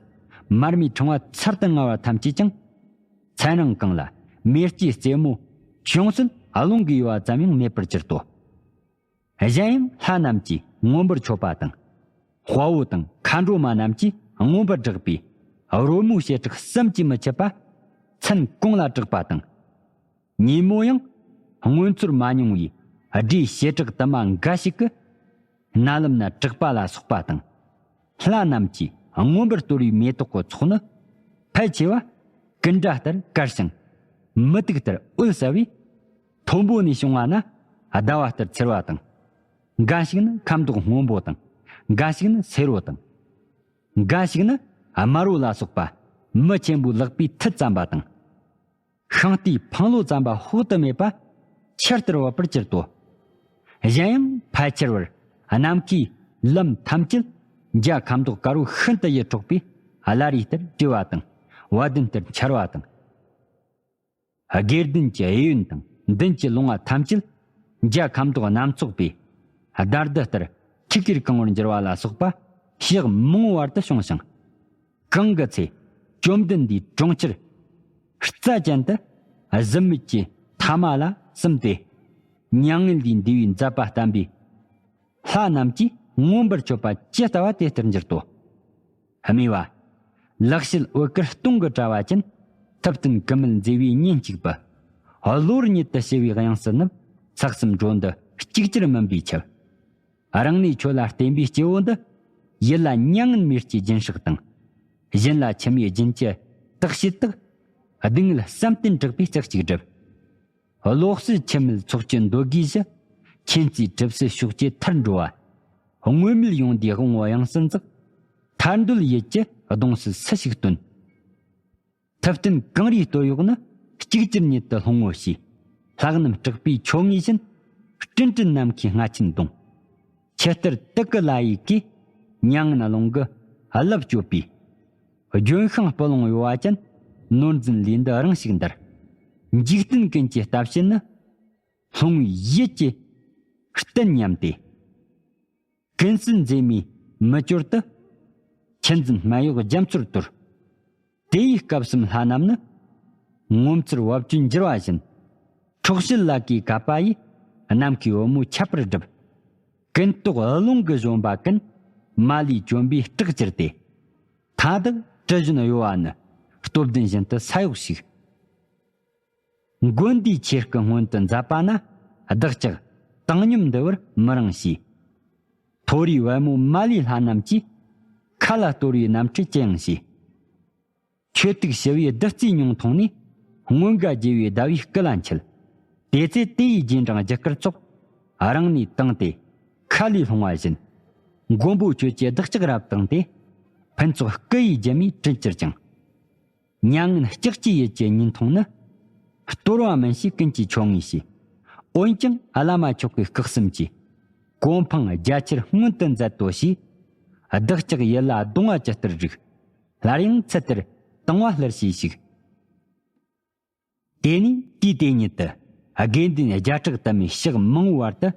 མར་མེའི་ཕྲེང་བ་ཚར་དུ་དངར་བ་ཐམས་ཅད་ཀྱང་། མཚན་རང་གང་ལ་མེ་ལྕེ་རྩེ་མོ་ཅུང་ཟད་རླུང་གིས་གཡོ་བ་ཙམ་ཡང་མེད་པར་གྱུར་ཏོ། གཞན་ཡང་ལྷ་རྣམས་ཀྱིས་མངོན་པར་མཆོད་པ་དང་། དཔའ་བོ་དང་མཁའ་འགྲོ་མ་རྣམས་ཀྱིས་མངོན་པར་བསྒྲགས་པའི་རོལ་མོའི་བྱེ་བྲག་བསམ་གྱིས་མི་ཁྱབ་པ། མཚན་གང་ལ་གྲགས་པ་དང་། ཉིན་མོ་ཡང་སྔོན་ཚོར་མ་མྱོང་བའི་སྒྲའི་བྱེ་བྲག་དུ་མ་འགའ་ཞིག་གི་རྣ་ལམ་ན་གྲགས་པ་ལ་སོགས་པ་དང་། ལྷ་རྣམས་ཀྱིས་མངོན་པར་གཏོར་བའི་མེ་ཏོག་གི་ཚོགས་ནི། ཕལ་ཆེ་བ་ཀུན་འདྲ་ལྟར་དཀར་ཞིང་། མུ་ཏིག་ལྟར་འོད་གསལ་བས། མཐོན་པོ་ནས་བྱུང་བ་ན་ཟླ་བ་ལྟར་འཚེར་བ་དང་། འགའ་ཞིག་ནི་ཁ་མདོག་སྔོན་པོ་དང་། འགའ་ཞིག་ནི་སེར་པོ་དང་། འགའ་ཞིག་ནི་དམར་པོ་ལ་སོགས་པ་མི་ཆེན་པོའི་ལག་པའི་མཐིལ་ཙམ་པ་དང་། ཤིང་རྟའི་འཕང་ལོ་ཙམ་པ་དཔག་ཏུ་མེད་པ་ཆར་ལྟར་བབས་པར་གྱུར་ཏོ། གཞན་ཡང་ཕལ་ཆེར་བར་ནམ་མཁའི་ལམ་ཐམས་ཅད་འཇའ་ཁ་མདོག་དཀར་པོ་ཤིན་ཏུ་ཡིད་འཕྲོག་པའི་བླ་རེ་ལྟར་བཀྲུས་པ་དང་བ་དན་ལྟར་འཕྱར་བ་དང་། དགེ་ལྡན་གྱི་གཡས་གཡོན་དང་མདུན་གྱི་ལུང་བ་ཐམས་ཅད་འཇའ་ཁ་མདོག་རྣམ་ཚོགས་པའི་ལྡར་ལྡུར་ལྟར་ཐིག་གེར་གང་བར་འགྱུར་བ་ལ་སོགས་པ་ཕྱོགས་མང་བར་དུ་བྱུང་ཞིང་། གང་གི་ཚེ་བཅོམ་ལྡན་འདས་གྲོང་ཁྱེར་རྩྭ་ཅན་དུ་གཟིམ་མལ་གྱི་མཐའ་མ་ལ་གསུམ་སྟེ། མྱ་ངན་ལས་འདས་པའི་མཛད་པ་བསྟན་པའི་ལྷ་རྣམས་ཀྱིས་མངོན་པར་མཆོད་པ་ཇི་ལྟ་བ་དེ་ལྟར་འགྱུར་ཏོ། སྨྲས་པ། ལེགས་བཤད་འོད་དཀར་སྟོང་གི་དྲ་བ་ཅན། ཐུབ་བསྟན་ཀུན་མེད་མཛེས་པའི་ཉིན་གཅིག་པུ། གློ་བུར་ཉིད་དུ་ཞི་བའི་དབྱིངས་སུ་ནུབ། ཚགས་སུ་འགྲོ་འདི་གཅིག་གྱུར་མུན་པས་ཁྱབ། རང་གནས་ཆོས་ལ་བརྟེན་པའི་སྐྱེ་བོ་འདི། ཡིད་ལ་མྱ་ངན་མེར་གྱི་སྦྱིན་སྲེག་དང་། གཞན་ལ་འཆི་མེད་སྦྱིན་གྱི་དག་བྱེད་དག། སྡུག་བསྔལ་བསམ་གཏན་དྲག་པའི་ལྕགས་ཀྱུས་བསྒྲིབས། བློ་གསལ་འཆི་མེད་ཚོགས་ཀྱི་འདོད་དགུའི་གཞི། མཁྱེན་བརྩེའི་གྲིབ་སེལ་ཕྱོགས་ཀྱི་མཐར་འགྲོ་བ། དངོས་མེད་ཡོངས་འདུས་དབང་པོ་དབྱིངས་སུ་འཛག། ཐར་འདོད་ཡིད་ཀྱི་གདུང་སེལ་སུ་ཞིག་སྟོན། ཐུབ་བསྟན་གངས་རིའི་སྟོད་གཡོགས་ནི། གཅིག་གྱུར་ཉིད་དུ་ལྷུང་ངོ་ཞེས། ལྷ་རྣམས་སྐྲག་པའི་ཆོ་ངེས་བཞིན། སྤྲིན་བྲལ་ནམ་མཁའི་རྔ་ཆེན་གདུང་། ཆུ་གཏེར་དུག་གི་ལ་ཡི་གིས། མྱ་ངན་རླུང་གི་རླབས་གཅོད་པའི། ལྗོན་ཤིང་སྤུ་ལོང་གཡོ་བ་ཅན། ནོར་འཛིན་ལས་འདི་རང་ཞིག་འདར། འཇིག་རྟེན་ཀུན་གྱི་ལྟ་བྱེད་ནི། ལྷུང་བའི་ཡིད་ཀྱི་རྟེན་སྙམ་སྟེ། ཀུན་གསལ་མཛེས་མའི་མི་སྐྱོར་དུ། ཆུ་འཛིན་སྨད་གཡོགས་རྒྱ་མཚོར་གཏོར། དེ་ཡི་སྐབས་སུ་ལྷ་རྣམས་ནི། ངོ་མཚར་འོབས་ཅན་འགྱུར་བ་བཞིན། འཕྲོག་བྱེད་ལ་གའི་གད་པ་ཡིས། ནམ་མཁའི་བུ་མོ་ཁྱབ་པར་བསྒྲིབས། ཀུན་རྟོག་རླུང་གི་བཞོན་པ་ཀུན། མ་ལུས་བཅོམ་པའི་སྐྲག་གྱུར་ཏེ། མཐའ་དག་དྲི་བཞོན་གཡོ་བ་ནི། སྟོབས་ལྡན་བཞིན་དུ་ས་གཡོགས་ཤིག། མགོན་དེའི་ཆོས་སྐུ་སྔོན་དུ་མཛད་པ་ན། བདག་ཅག་བཏང་སྙོམས་འདི་བར་མི་རིང་ཞེས། མཐོ་རིས་བལ་མོ་མ་ལུས་ལྷ་རྣམས་ཀྱིས། མཁའ་ལ་གཏོར་བའི་རྣམ་འཕྲུལ་ཅི་ཡང་ཞེས། ཁྱོད་ཐུགས་ཞི་བའི་བདུད་རྩིའི་མྱོང་མཐོང་ནས། མངོན་དགའ་རྒྱལ་བའི་ཟླ་བའི་སྐུ་ལ་འཆིལ། དེ་ཚེ་དེ་ཡི་རྗེས་འབྲང་རྒྱུ་སྐར་ཚོགས། རང་ནས་བཏང་སྟེ་མཁའ་ལས་ལྷུང་བ་བཞིན། མགོན་པོ་ཁྱོད་ཀྱི་བདག་ཅག་རབ་བཏང་སྟེ། ཕུན་ཚོགས་སྐུ་ཡི་རྒྱལ་མོས་བྲན་གྱུར་ཅིང་། མྱ་ངན་ལྕགས་ཀྱུའི་ཡུལ་གྱི་ཉིན་མཐོང་ནི། སྟོར་བ་མིན་ཞེས་ཀུན་གྱིས་ཆོ་ངེས་ཤིང་། འོན་ཀྱང་བླ་མ་མཆོག་གི་སྐུ་གསུམ་གྱིས། གོ་འཕང་རྒྱ་ཆེར་མངོན་དུ་མཛད་དོ་ཞེས། བདག་ཅག་ཡིད་ལ་གདུང་བ་ཇི་ལྟར་རིགས། སླར་ཡང་ཚུལ་ལྟར་དང་བ་སླུར་ཞེས་ཤིག། དེ་ནས་དུས་དེ་ཉིད་དུ་དགེ་འདུན་བརྒྱ་ཕྲག་དུ་མའི་ཕྱག་མང་བོའི་བར་དུ།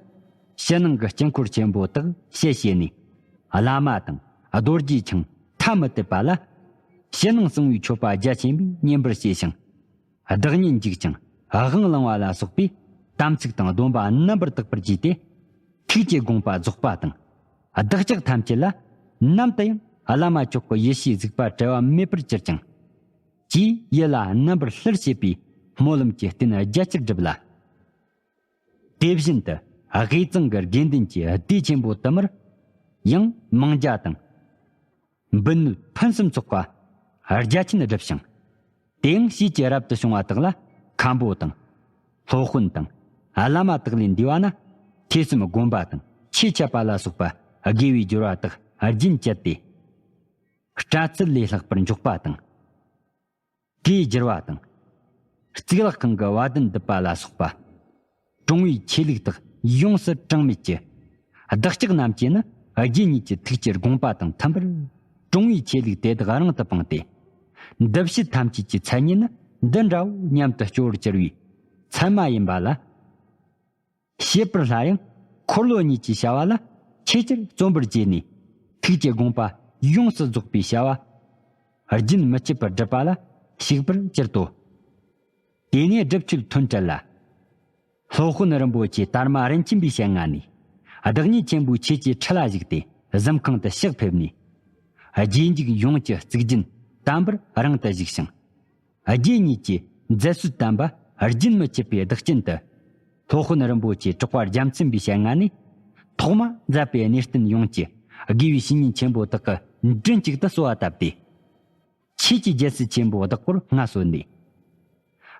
ཕྱི་ནང་གི་དཀྱིལ་འཁོར་ཆེན་པོ་དག་ཞལ་ཕྱེ་ནས། བླ་མ་དང་རྡོ་རྗེ་འཆང་ཐ་མི་དད་པ་ལ། ཕྱི་ནང་གསང་བའི་མཆོད་པ་རྒྱ་ཆེན་པོས་བསྙེན་པར་བྱས་ཤིང་། བདག་ཉིད་འཇིགས་ཤིང་དབང་བླང་བ་ལ་སོགས་པའི་དམ་ཚིག་དང་སྡོམ་པ་རྣམ་པར་དག་པར་བགྱིས་ཏེ། ཐུགས་ཀྱི་དགོངས་པ་རྫོགས་པ་དང་། བདག་ཅག་ཐམས་ཅད་ལ་ནམ་དུ་ཡང་བླ་མ་མཆོག་གི་ཡེ་ཤེས་གཟིགས་པ་བྲལ་བ་མེད་པར་གྱུར་ཅིང་། ཅེས་ཡིད་ལ་རྣམ་པར་སླུར་བྱེད་པའི་སྨོན་ལམ་གྱི་རྟེན་རྒྱ་ཆེར་བསྒྲུབས་ལ། དེ་བཞིན་དུ་དབུས་གཙང་གི་དགེ་འདུན་གྱི་སྡེ་ཆེན་པོ་དུ་མར་ཡང་མང་ཇ་དང་། འབུལ་ནོད་ཕུན་སུམ་ཚོགས་པ་རྒྱ་ཆེན་བསྒྲུབས་ཤིང་། དེ་ཡང་ཕྱིས་ཀྱི་རབ་ཏུ་བྱུང་བ་དག་ལ་མཁན་པོ་དང་། སློབ་དཔོན་དང་བླ་མ་དག་ལས་འདས་པ་ན། ཐོས་བསམ་སྒོམ་པ་དང་ཆོས་འཆད་པ་ལ་སོགས་པ་དགེ་བའི་སྦྱོར་བ་དག་རྒྱུན་བཅད་དེ། སྤྲད་ཚུལ་ལས་ལྷག་པར་མགྱོགས་པ་དང་། གོས་བསྒྱུར་བ་དང་། གཙུག་ལག་ཁང་གི་བ་དན་བསྡུ་བ་ལ་སོགས་པ། གྲོང་བའི་ཆོས་ལུགས་དག་ཡོངས་སུ་གྲངས་མེད་ཀྱི། བདག་ཅག་རྣམས་ཀྱིས་ནི་རྗེ་ཉིད་ཀྱི་ཐུགས་ཀྱི་དགོངས་པ་དང་མཐུན་པར། གྲོང་བའི་ཆོས་ལུགས་དེ་དག་རིང་དུ་སྤངས་ཏེ། འདུ་བྱེད་ཐམས་ཅད་ཀྱི་མཚན་ཉིད་ནི་འདི་འདྲའོ་སྙམ་དུ་སྐྱོ་བར་གྱུར་པའི་མཚན་མ་ཡིན་པ་ལ། བྱེད་པར་སླར་ཡང་འཁོར་ལོ་ཉིད་ཀྱི་བྱ་བ་ལ་ཆེས་ཆེར་བརྩོན་པར་བྱས་ནས། ཐུགས་ཀྱི་དགོངས་པ་ཡོངས་སུ་རྫོགས་པའི་བྱ་བ་རྒྱུན་མི་འཆད་པར་བསྒྲུབ་པ་ལ་ཞུགས་པར་གྱུར་ཏོ། དེ་ནས་སྒྲུབ་མཆོད་ཐོན་འཕྲལ་ལ། སློབ་དཔོན་རིན་པོ་ཆེ་དར་མ་རིན་ཆེན་པོའི་ཞལ་སྔ་ནས། བདག་ཉིད་ཆེན་པོའི་ཆོས་ཀྱི་ཁྲི་ལ་བཞུགས་ཏེ་གཟིམ་ཁང་དུ་ཕྱག་ཕེབས་ནས། རྗེས་འཇུག་ཡོངས་ཀྱི་གཙུག་རྒྱན་དམ་པར་རིང་དུ་བཞུགས་ཤིང་། རྗེ་ཉིད་ཀྱི་མཛད་སྲོལ་དམ་པ་རྒྱུན་མི་འཆད་པའི་བདག་རྐྱེན་དུ། སློབ་དཔོན་རིན་པོ་ཆེ་གྲགས་པ་རྒྱལ་མཚན་པའི་ཞལ་སྔ་ནས། ཐོག་མ་མཛད་པའི་གནས་བརྟན་ཡོངས་ཀྱི་དགེ་བའི་བཤེས་གཉེན་ཆེན་པོ་དག་གི་མགྲིན་གཅིག་ཏུ་གསོལ་བ་བཏབ་སྟེ། ཆོས་ཀྱི་རྒྱལ་སྲིད་ཆེན་པོ་བདག་པོར་མངའ་གསོལ་ནས།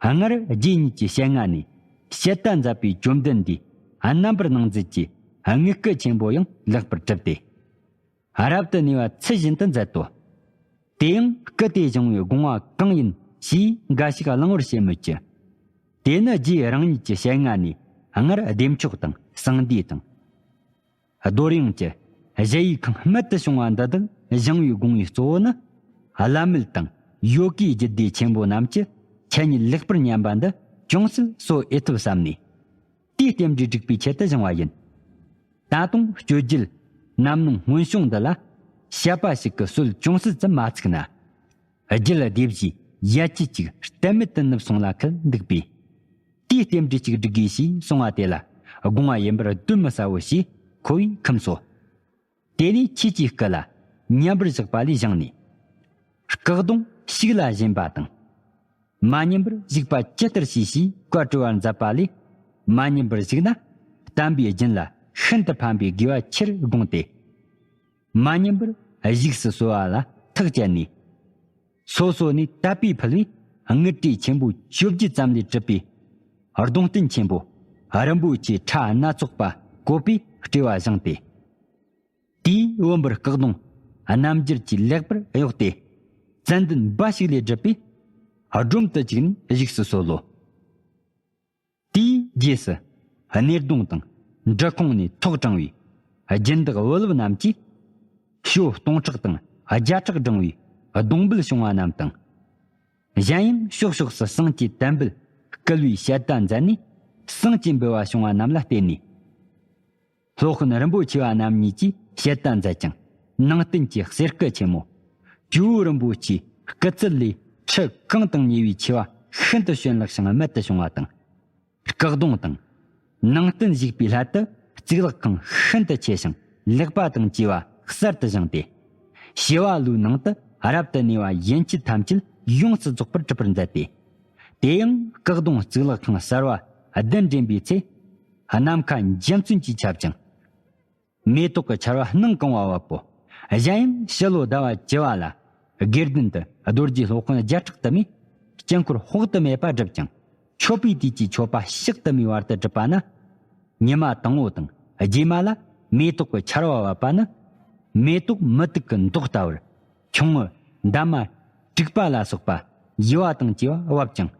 སྔར་རྗེ་ཉིད་ཀྱི་ཞལ་སྔ་ནས་བཤད་གྲྭ་མཛད་པའི་བཅོམ་ལྡན་འདས་རྣམ་པར་སྣང་མཛད་ཀྱི་དངོས་སྐུ་ཆེན་པོ་ཡང་ལེགས་པར་གྲུབ་སྟེ། རབ་ཏུ་གནས་པ་ཚུལ་བཞིན་དུ་མཛད་དོ། དེ་ཡང་སྐུ་དེ་བཞེངས་པའི་དགོངས་པ་གང་ཡིན་ཞེས་འགའ་ཞིག་གླེང་བར་བྱེད་མོད་ཀྱི། དེ་ནི་རྗེ་རང་ཉིད་ཀྱི་ཞལ་སྔ་ནས་སྔར་བདེ་མཆོག་དང་གསང་འདུས་དང་། རྡོར་དབྱིངས་ཀྱི་གཞལ་ཡས་ཁང་རྨད་དུ་བྱུང་བ་འདི་དག་བཞེངས་པའི་དགོངས་པའི་གཙོ་བོ་ནི། བླ་མེད་དང་ཡོ་གིའི་རྒྱུད་སྡེ་ཆེན་པོ་རྣམས་ཀྱི་འཆད་ཉན་ལེགས་པར་ཉམས་པ་འདི་ཅུང་ཟད་གསོ་ཨེ་ཐུབ་བསམ་ནས། དེའི་རྟེན་འབྲེལ་སྒྲིག་པའི་ཆེད་དུ་བཞེངས་པ་ཡིན། ད་དུང་སྤྱོད་རྒྱུད་རྣམ་སྣང་སྔོན་བྱུང་འདི་ལ་བཤད་པ་ཞིག་གི་སྲོལ་ཅུང་ཟད་ཙམ་མ་ཚུགས་ན། རྒྱུད་སྡེ་བཞིའི་ཡ་གྱལ་གཅིག་གཏན་མེད་དུ་ནུབ་སོང་ལ་ཁུལ་འདུག་པས། དེའི་རྟེན་འབྲེལ་གཅིག་སྒྲིག་དགོས་ཞེས་གསུངས་པ་དེ་ལ་དགོངས་པ་ཡིན་པར་གདོན་མི་ཟ་བོ་ཞེས་ཁོ་བོས་ཁུམས་སོ། དེ་ནས་ཁྱེད་ཀྱི་སྐུ་ལ་མཉམ་པར་བཞག་པ་ལས་བཞེངས་ནས། སྐུ་གདུང་ཞིག་ལ་བཞེངས་པ་དང་། མ་ཉན་པར་བཞུགས་པ་ཇི་ལྟར་བྱས་ཞེས་བཀའ་སྤྲོ་བར་མཛད་པ་ལས། མ་ཉན་པར་བཞུགས་ན་བསྟན་པའི་རྒྱུན་ལ་ཤིན་ཏུ་ཕན་པའི་དགོས་པ་ཆེར་དགོངས་ཏེ། མ་ཉན་པར་བཞུགས་སུ་གསོལ་བ་ལ་ཐག་བཅད་ནས། སོ་སོ་ནས་དད་པས་ཕུལ་བའི་དངུལ་སྤྲེའུ་ཆེན་པོ་བཅོ་བརྒྱད་ཙམ་ལས་གྲུབ་པའི་གདུང་རྟེན་ཆེན་པོ་རིན་པོ་ཆེ་ཕྲ་སྣ་ཚོགས་པ་བཀོད་པའི་སྤྲེའུ་བཞེངས་ཏེ། དེའི་བུམ་པར་སྐུ་གདུང་རྣམ་འགྱུར་གྱིས་ལེགས་པར་གཡོགས་ཏེ། ཙན་དན་འབའ་ཞིག་ལས་གྲུབ་པའི་སྒྲོམ་དུ་བཅུག་ནས་བཞུགས་སུ་གསོལ་ལོ། དེའི་རྗེས་སུ་སྣེར་གདུང་དང་འབྲི་གུང་ནས་ཐོག་དྲངས་པའི་སྦྱིན་བདག་བུ་སློབ་རྣམས་ཀྱིས་ཞོ་སྟོང་ཕྲག་དང་བརྒྱ་ཕྲག་བགྲངས་པའི་གདུང་འབུལ་བྱུང་བ་རྣམས་དང་། གཞན་ཡང་ཕྱོགས་ཕྱོགས་སུ་བསང་གཅིག་དད་འབུལ་བསྐུལ་བའི་བཤད་གྲྭ་མཛད་ནས་བསང་གཅིག་འབུལ་བ་བྱུང་བ་རྣམས་ལ་བརྟེན་ནས། སློབ་དཔོན་རིན་པོ་ཆེ་བ་རྣམ་གཉིས་ཀྱིས་བཤད་གྲྭ་མཛད་ཅིང་ནང་བསྟན་གྱི་གསེར་སྐུ་ཆེན་མོ། ཇོ་བོ་རིན་པོ་ཆེའི་སྐུ་ཚད་ལས་ཁྲི་གང་དང་ཉེ་བའི་ཆེ་བ་ཤིན་ཏུ་བྱོན་ལེགས་ཤིང་རྨད་དུ་བྱུང་བ་དང་། སྐུ་གདུང་དང་། ནང་བསྟན་བཞུགས་པའི་སླད་དུ་གཙུག་ལག་ཁང་ཤིན་ཏུ་ཆེ་ཞིང་ལེགས་པ་དང་བཅས་པ་གསར་དུ་བཞེངས་ཏེ། བྱེ་བ་ལོའི་ནང་དུ་རབ་ཏུ་གནས་པ་ཡན་ཆད་ཐམས་ཅད་ཡོངས་སུ་རྫོགས་པར་གྲུབ་པར་མཛད་དེ། དེ་ཡང་སྐུ་གདུང་གཙུག་ལག་ཁང་གསར་བ་བདུན་འདྲེན་པའི་ཚེ། ནམ་མཁའ་འཇའ་ཚོན་གྱིས་ཁྱབ་ཅིང་། མེ་ཏོག་གི་ཆར་བ་སྣང་གང་བ་བབ་པོ། གཞན་ཡང་ཕྱི་ལོ་ཟླ་བ་བཅུ་བ་ལ། དགེ་ལྡན་དུ་རྡོ་རྗེ་སློབ་དཔོན་བརྒྱ་ཕྲག་དུ་མས་དཀྱིལ་འཁོར་དཔག་ཏུ་མེད་པ་བསྒྲུབས་ཀྱང་། མཆོད་པའི་དུས་ཀྱི་མཆོད་པ་ཕྱག་ཏུ་མའི་བར་དུ་བསྒྲུབས་པ་ན། ཉི་མ་དང་པོ་དང་རྗེས་མ་ལ་མེ་ཏོག་གི་ཆར་བ་བབས་པ་ནི། མེ་ཏོག་མུ་ཏིག་གི་མདོག་ལྟ་བུར། ཁྱུང་ངུ་འདབ་མ་དྲུག་པ་ལ་སོགས་པ་ཡུ་བ་དང་བཅས་པ་བབས་ཀྱང་།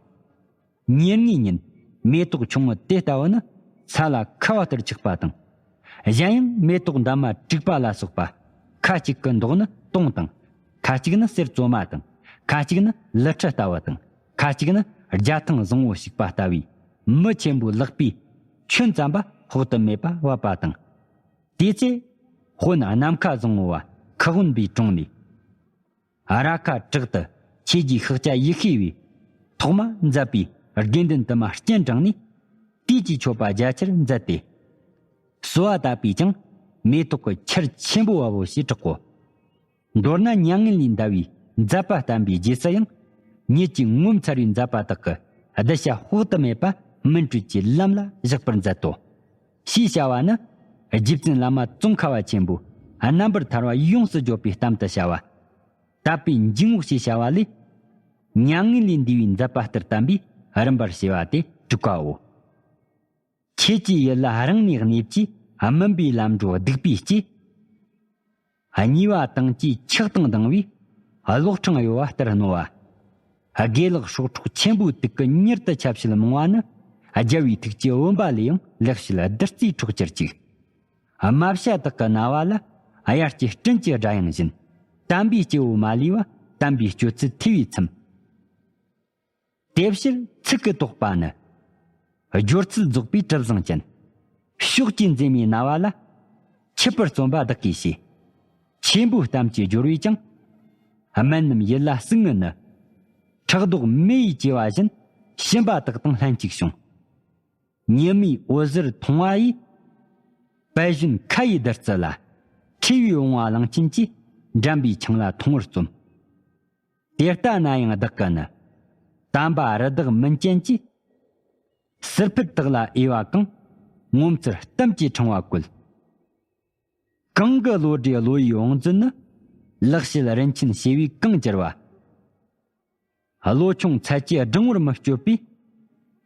ཉེར་ལྔའི་ཉིན་མེ་ཏོག་ཆུང་ངུ་དེ་ལྟ་བུ་ནི་ས་ལ་ཁ་བ་ལྟར་ཆགས་པ་དང་། གཞན་ཡང་མེ་ཏོག་འདབ་མ་དྲུག་པ་ལ་སོགས་པ་ཁ་ཅིག་གི་མདོག་ནི་དུང་དང་། ཁ་ཅིག་ནི་གསེར་བཙོ་མ་དང་། ཁ་ཅིག་ནི་ལི་ཁྲི་ལྟ་བུ་དང་། ཁ་ཅིག་ནི་རྒྱ་ཐང་བཟང་བོ་ཞིག་པ་ལྟ་བུའི་མི་ཆེན་པོའི་ལག་པའི་ཁྱོན་ཙམ་པ་དཔག་ཏུ་མེད་པ་བབས་པ་དང་། དེའི་ཚེ་དཔོན་ནམ་མཁའ་བཟང་བོ་བ་ཁུ་དབོན་པའི་དྲུང་ནས། ར་ཁ་བྲག་ཏུ་ཁྱེད་ཀྱི་ཤཱཀྱ་ཡེ་ཤེས་པའི་ཐོག་མ་མཛད་པའི་དགེ་འདུན་དུ་མ་སྤྱན་དྲངས་ནས། དུས་ཀྱི་མཆོད་པ་རྒྱ་ཆེར་མཛད་དེ། གསོལ་བ་བཏབ་པས་ཀྱང་མེ་ཏོག་གི་ཆར་ཆེན་པོ་བབ་བོ་ཞེས་གྲག་གོ། མདོར་ན་མྱ་ངན་ལས་འདའ་བའི་མཛད་པ་བསྟན་པའི་རྗེས་སུ་ཡང་། ཉིད་ཀྱི་ངོ་མཚར་བའི་མཛད་པ་དག་གི་གདུལ་བྱ་དཔག་ཏུ་མེད་པ་སྨིན་གྲོལ་གྱི་ལམ་ལ་བཞག་པར་མཛད་དོ། ཞེས་བྱ་བ་ནི། རྗེ་བཙུན་བླ་མ་ཙོང་ཁ་བ་ཆེན་པོས་རྣམ་པར་ཐར་བ་ཡོངས་སུ་བརྗོད་པའི་གཏམ་དུ་བྱ་བ། དད་པའི་འཇུག་ངོགས་ཞེས་བྱ་བ་ལས། མྱ་ངན་ལས་འདས་པའི་མཛད་པ་ལྟར་བསྟན་པའི་རིམ་པར་བྱས་པ་དེ་དྲུག་པའོ། ཁྱེད་ཀྱི་ཡུལ་ལ་རང་ནས་གནས་ཀྱི་སྨིན་པའི་ལམ་འགྲོ་སྡིག་པའི་སྐྱེ། གཉིས་པ་དང་བཅས་ཆགས་དང་ལྡང་བའི་གློག་འཕྲེང་གཡོ་བ་ལྟར་རྣོ་བ། དགེ་ལེགས་སྲོག་འཕྲོག་ཆེན་པོའི་དུག་གི་མྱུར་དུ་ཆ་ཕྱིར་རྨོངས་པ་ནི། རྒྱལ་བའི་ཐུགས་ཀྱི་བུམ་པ་ལས་ཡང་ལེགས་བྱས་བདུད་རྩིས་འཕྲོག་གྱུར་ཅིག། རྨ་བྱ་དག་གི་རྣ་བ་ལ་དབྱར་གྱི་སྤྲིན་གྱི་སྒྲ་དབྱངས་བཞིན། དམ་པའི་སྐྱེ་བོ་མ་ལུས་པ་དམ་པའི་སྤྱོད་ཚུལ་ཐོས་པས་ཚིམ། དེ་ཕྱིར་ཚིག་གི་དོགས་པ་ནི། སྦྱོར་ཚུལ་རྫོགས་པའི་གྲུ་གཟིངས་ཅན། ཕྱོགས་ཀྱི་མཛེས་མའི་རྣ་བ་ལ། ཆིབས་པར་བརྩོན་པ་བདག་གིས་བྱས། ཆེན་པོའི་གཏམ་གྱི་སྦྱོར་བས་ཀྱང་། སྨན་རྣམས་ཡིད་ལ་ཟུག་ངུ་ནི། ཕྲག་དོག་མེ་ཡིས་གྱེས་པ་བཞིན། ཕྱིན་པ་དག་དང་ལྷན་ཅིག་བྱུང་། ཉི་མའི་འོད་ཟེར་མཐོང་བ་ཡིས། པད་གཞོན་ཁ་ཡི་བདུད་རྩི་ལ། འཁྲུལ་བའི་བུང་བ་གླང་ཆེན་གྱིས། འགྲམ་པའི་ཆང་ལ་འཐུང་བར་རྩོམ། དེ་ལྟ་ན་ཡང་བདག་གི་ནི། དམ་པ་རི་དྭགས་མུན་ཅན་གྱིས། ཟུར་ཕུད་དག་ལ་འོས་པ་གང་། ངོ་མཚར་གཏམ་གྱི་ཕྲེང་བ་བཀོད། གང་གི་བློ་གྲོས་བློ་ཡི་བང་མཛོད་ནི། ལེགས་བཤད་རིན་ཆེན་བྱེ་བས་གང་བསྒྱུར་བ། བློ་ཆུང་ཚད་ཀྱིས་སྦྲང་བུར་མི་སྤྱོད་པའི།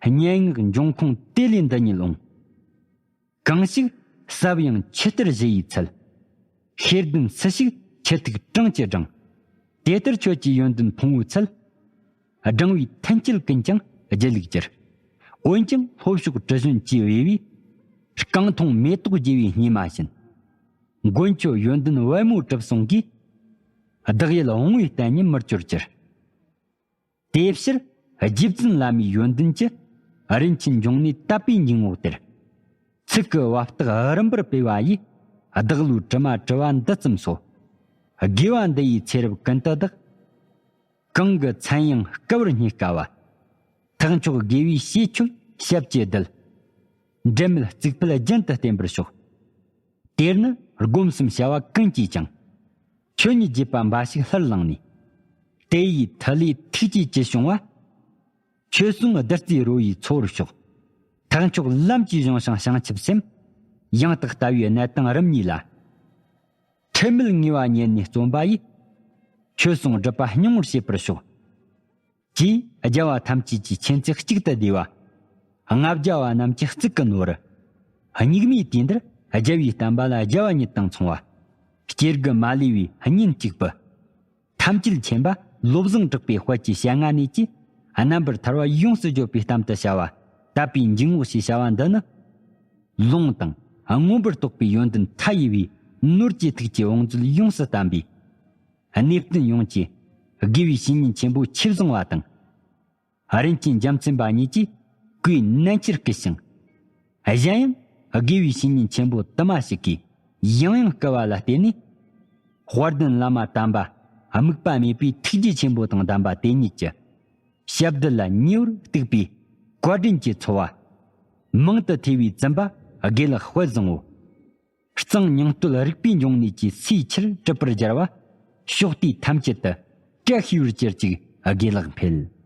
སྙན་ངག་འབྱུང་ཁུངས་དེ་ལས་འདི་ཉིད་འོང་། གང་ཞིག་ཟབ་ཡངས་ཆུ་གཏེར་བཞི་ཡི་ཚལ། ཤེས་ལྡན་སུ་ཞིག་ཆུ་ཐིགས་གྲངས་ཀྱིས་བགྲངས། དེ་ལྟར་ཁྱོད་ཀྱི་ཡོན་ཏན་ཕུང་པོའི་ཚལ། བགྲང་བའི་མཐུན་རྐྱེན་ཀུན་ཀྱང་སྒྱིད་ལུག་གྱུར། འོན་ཀྱང་ལྷོ་ཕྱོགས་དྲི་བཞོན་གྱིས་བོས་པའི། རྐང་འཐུང་མེ་ཏོག་རྒྱས་པའི་སྙེ་མ་བཞིན། མགོན་ཁྱོད་ཡོན་ཏན་པད་མོ་གྲུབ་གསུང་གིས། བདག་ཡིད་འོང་བའི་གཏན་ཉིད་མི་གཅོར་གྱུར། དེ་ཕྱིར་རྗེ་བཙུན་བླ་མའི་ཡོན་ཏན་གྱི། རིན་ཆེན་འབྱུང་གནས་དད་པའི་འཇུག་ངོགས་དེར། ཚིག་གི་བབ་རྟགས་རིམ་པར་སྤེལ་བ་ཡིས། བདག་བློའི་དྲི་མ་བྲི་བ་འདི་ཙམ་སོ། དགེ་བ་འདི་ཡི་ཚེ་རབས་ཀུན་ཏུ་བདག། གང་གི་མཚན་ཡང་བསྐལ་པར་རྙེད་དཀའ་བ། ཐེག་མཆོག་དགེ་བའི་བྱེད་ཆོད་ཞབས་ཀྱིས་བརྡལ། འབྲལ་མེད་རྩིག་ཕུད་རྒྱུན་དུ་བརྟན་པར་ཤོག། དེར་ནི་སྒོམ་གསུམ་བྱ་བ་ཀུན་གྱིས་ཀྱང་། ཁྱོད་ཉིད་བརྗེད་པ་འབའ་ཞིག་ལྷུར་བླངས་ནས། དེ་ཡི་མཐུ་ལས་ཐུགས་རྗེ་ཅི་བྱུང་བ། ཁྱོད་གསུང་བདུད་རྩིའི་རོ་ཡིས་འཚོ་བར་ཤོག། ཐེག་མཆོག་ལམ་གྱི་གཞུང་ཤིང་བྱང་ཆུབ་སེམས། ཡང་དག་ལྟ་བའི་གནད་དང་རིམ་གཉིས་ལ། འཁྲུལ་མེད་ངེས་པ་རྙེད་ནས་བརྩོན་པ་ཡིས། ཁྱོད་གསུང་སྒྲུབ་པ་སྙིང་པོར་བྱེད་པར་ཤོག། ཅེས་རྒྱལ་བ་ཐམས་ཅད་ཀྱི་མཁྱེན་བརྩེ་གཅིག་ཏུ་བསྡུས་པ། ལྔ་བརྒྱ་བ་རྣམས་ཀྱི་གཙུག་གི་ནོར། སྙིགས་མའི་དུས་འདིར་རྒྱལ་བའི་བསྟན་པ་ལ་རྒྱལ་བ་ཉིད་དང་མཚུངས་པ། སྐྱེ་རྒུ་མ་ལུས་པའི་གཉེན་གཅིག་པུ། ཐམས་ཅད་མཁྱེན་པ་བློ་བཟང་གྲགས་པའི་དཔལ་གྱི་ཞལ་སྔ་ནས་ཀྱི། རྣམ་པར་ཐར་བ་ཡོངས་སུ་བརྗོད་པའི་གཏམ་དུ་བྱ་བ། དད་པའི་འཇུག་ངོགས་ཞེས་བྱ་བ་འདི་ནི། ལུང་དང་མངོན་པར་རྟོགས་པའི་ཡོན་ཏན་མཐའ་ཡས་པའི། ནོར་གྱི་ཐིགས་ཀྱི་བང་མཛོད་ཡོངས་སུ་བསྟན་པའི། གནས་བརྟན་ཡོངས་ཀྱི་དགེ་བའི་བཤེས་གཉེན་ཆེན་པོ་ཆོས་བཟང་བ་དང་། རིན་ཆེན་རྒྱལ་མཚན་པ་གཉིས་ཀྱིས་བསྐུལ་ནན་ཆེར་བསྐུལ་ཞིང་། གཞན་ཡང་དགེ་བའི་བཤེས་གཉེན་ཆེན་པོ་དུ་མ་ཞིག་གིས་ཡང་ཡང་བསྐུལ་བ་ལ་བརྟེན་ནས། དཔལ་ལྡན་བླ་མ་དམ་པ་དམིགས་པ་མེད་པའི་ཐུགས་རྗེ་ཆེན་པོ་དང་ལྡན་པ་དེ་ཉིད་ཀྱི་ཞབས་རྡུལ་ལ་ཉེ་བར་གཏུགས་པའི་བཀའ་དྲིན་གྱི་འཚོ་བ། མང་དུ་ཐོས་པའི་བཙུན་པ་དགེ་ལེགས་དཔལ་བཟང་བོ། གཙང་སྙིང་སྟོད་རིག་པའི་འབྱུང་གནས་ཀྱི་སའི་ཆར་གྲུབ་པར་སྦྱར་བ། ཕྱོགས་དུས་ཐམས་ཅད་དུ་བཀྲ་ཤིས་པར་གྱུར་ཅིག། དགེ་ལེགས་འཕེལ།